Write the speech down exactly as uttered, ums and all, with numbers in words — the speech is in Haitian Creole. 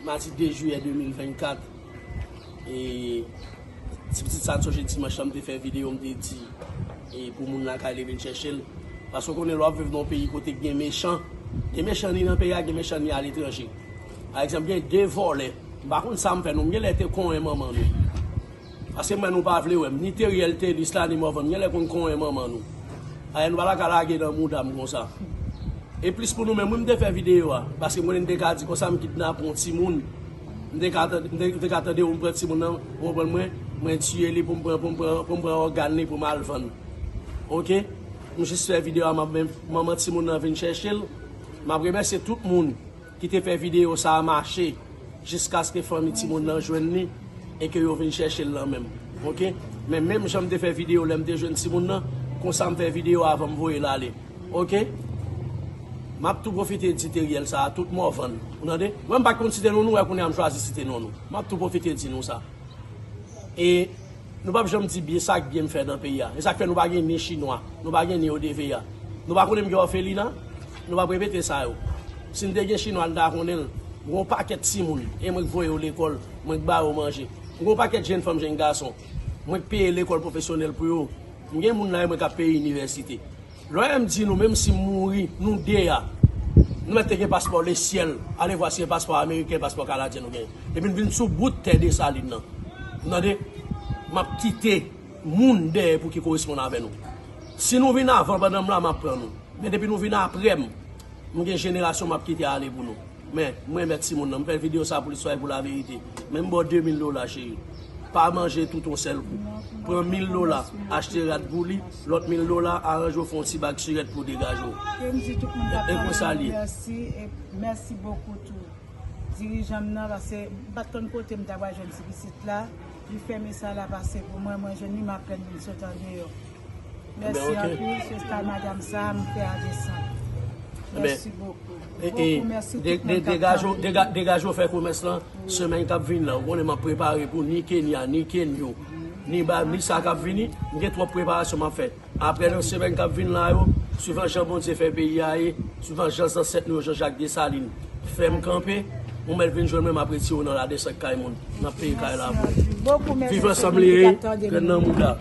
Madi de jiyè de mil vennkat, e, ti pitit sa, m sonje dimanch lan, m te fè videyo, m te di, e, pou moun lakay li vin chèche l. Paske w konnen lè w ap viv nan yon peyi kote gen mechan, gen mechan ni nan peyi a, gen mechan ni aletranje. Pa egzanp, gen de vòlè. M pa konn sa m fè nou, m genlè te konyen manman nou. Paske m wè nou pa vle wè m, ni Teriel, Telis la, ni Morvan, m genlè konn konyen manman nou. Ayè nou pa ta ka lage nan mouda m konsa. E plis pou nou menm, wi, m te fè videyo a. Paske m konnen n te ka di konsa m kidnape yon timoun. M te ka tande, m te, m te ka tande ou m pran timoun nan, ou konprann mwen, mwen tiye li pou m pran, pou m pran, pou m pran ògàn li pou m al vann. Oke? M jis fè videyo a, m ap men manman timoun nan vin chèche l. M ap remèsye tout moun ki te fè videyo sa a mache jiskaske fanmi timoun nan jwenn li e ke yo vin chèche l lan menm. Oke? Men menm jan m te fè videyo lè m te jwenn timoun nan, konsa m fè videyo avan m voye l ale. Oke? M ap tou pwofite di Teriel sa a, tout Morvan. Ou tande? Mwen m pa t konn site non nou, wè kounye a m chwazi site non nou. M ap tou pwofite di nou sa. E nou p ap janm di byen sa k byen m fè nan peyi a. E sa k fè nou pa gen ni chinwa, nou pa gen ni O D V A. Nou pa konnen m gen òfelina, nou p ap repete sa yo. Si n te gen chinwa, n ta konnen l. M gen yon pakèt timoun, e mwen k voye yo lekòl, mwen k ba yo manje. M gen yon pakèt jèn fanm, jèn gason, mwen k peye lekòl pwofesyonèl pou yo. M gen moun la, e mwen k ap peye inivèsite. Lè w wè m di nou, menm si m mouri, nou de a, nou mèt te gen paspò lesyèl, alevwa si se paspò ameriken, paspò kanadyen nou genyen. Epi n vin sou bout tè Desalin nan. Ou tande? M ap kite moun dèyè pou ki koresponn avè nou. Si nou vin avan pandan m la, m ap pran nou. Men depi nou vin apre m, m gen jenerasyon m ap kite ale pou nou. Men, mwen mèt timoun nan, m fè videyo sa pou listwa e pou laverite. Men m ba w de mil dola, cheri. Pa manje tout yon sèl kou. Pran mil dola, achte rad pou li, lòt mil dola, aranje w fè yon ti bag sirèt pou w degaje w. Ke m di tout moun k ap tande nou mèsi, e mèsi bokou tou. Dirijan m nan, paske m pa t konn kote m ta pral jwenn ti pitit la. Li fè mesaj la pase pou mwen, mwen jwenn li, m aprann vin sot andeyò. Mèsi anpil, se sa madanm sa a m fè a desann. Mèsi bokou. Bokou mèsi tout moun k ap tande. Degaje w, dega- degaje w fè komès lan, semèn k ap vin la, ou konnen m ap prepare pou ni Kenya, ni Kenyo, ni ba, ni sa k ap vini, m gen twòp preparasyon m ap fè. Apre nan semèn k ap vin la yo, swivan jan Bondye fè peyi a ye, swivan jan zansèt nou yo, Jean Jacques Dessalines, fè m kanpe, ou mèt vin jwenn mwen, m ap retire w nan ladesann kay moun, nan peyi kay la pou ou. Viv ansanm li ye, grenn nan mouda.